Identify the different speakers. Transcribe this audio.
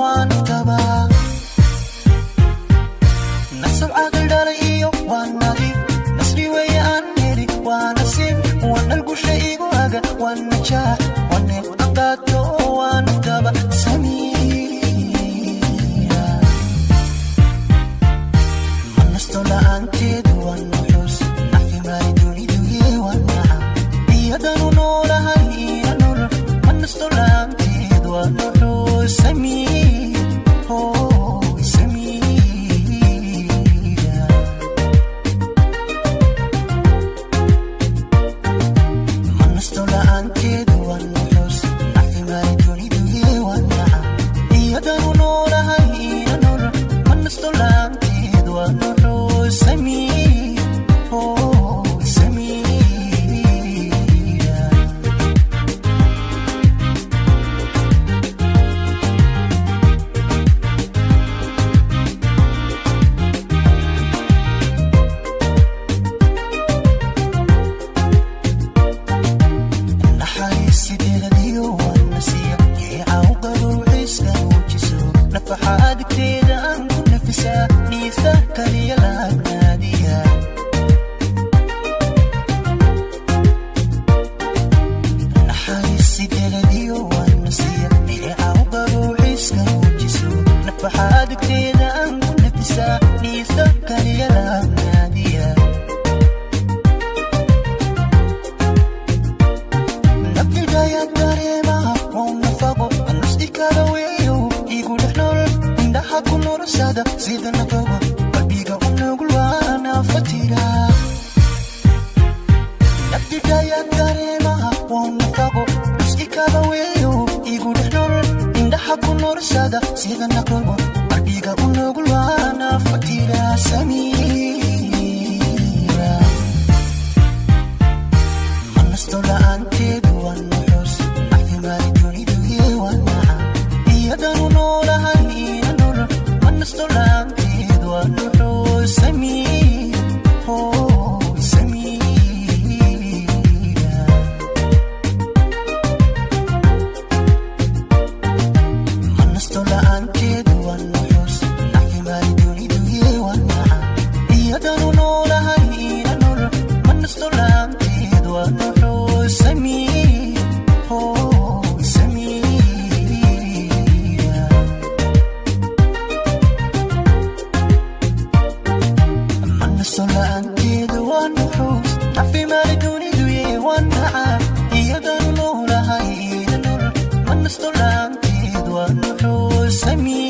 Speaker 1: Waan tabaa nasab caaqil dhalay iyo waa nadiif, nasri weeye aan heli, waa nasiib, waa nalgusha igu aga, waa najaax, waa neef aqaato. Waan taba Samiira, ma nasto la'aanteed, waa nuxuus nacfi maali duniduye, waa naca iyadanu noolahay ina nolol. Ma nasto la'aanteed, waa nuxuus Samiir, oh Samiira. Ma nasto la'aanteed, waa nuxuus nacfi maali duniduye, waa naca iyadanu noolahay ina nolol. Ma nasto la'aanteed, waa nuxuus Samiir, oh Samiira. Naxariisideedadiyo waa nasiya geeca u qabow, muujiso nafaxa adigteeda aan ku nafisaa, niista kaliya laabnaadiya. Naxariisideedadiyo waa nasiya geeca u qabow, muujiso nafaxa adigteeda aan ku nafisaa, niista kaliya laabnaadiya. Nabdidhaya dareemaha waa nafaqo anus ikala weeyo, igu dhex nolol, indhaha ku noloshada sida naqogo, qalbiga u nugul waana fatira. Nabdidhaya dareemaha waa nafaqo nus ikala weeyo, igu dhex nolol, indhaha ku noloshada sida naqogo, qalbiga u nugul waana fatira. Samiira, ma nasto la'aanteed, waa nuxuus nacfi maali duniduye, waa naca iyadanu noolahay ina nolol. Ma nasto la'aanteed, waa nuxuus Samiir, oh Samiira. Ma nasto la'aanteed, waa nuxuus nacfi maali duniduye, waa naca iyadanu noolahay ina nolol. Ma nasto la'aanteed, waa nuxuus Samiir, oh Samiira. Ma nasto la'aanteed, waa nuxuus nacfi maali duniduye, waa naca iyadanu noolahay ina nolol. Ma nasto la'aanteed, waa nuxuus Samiir.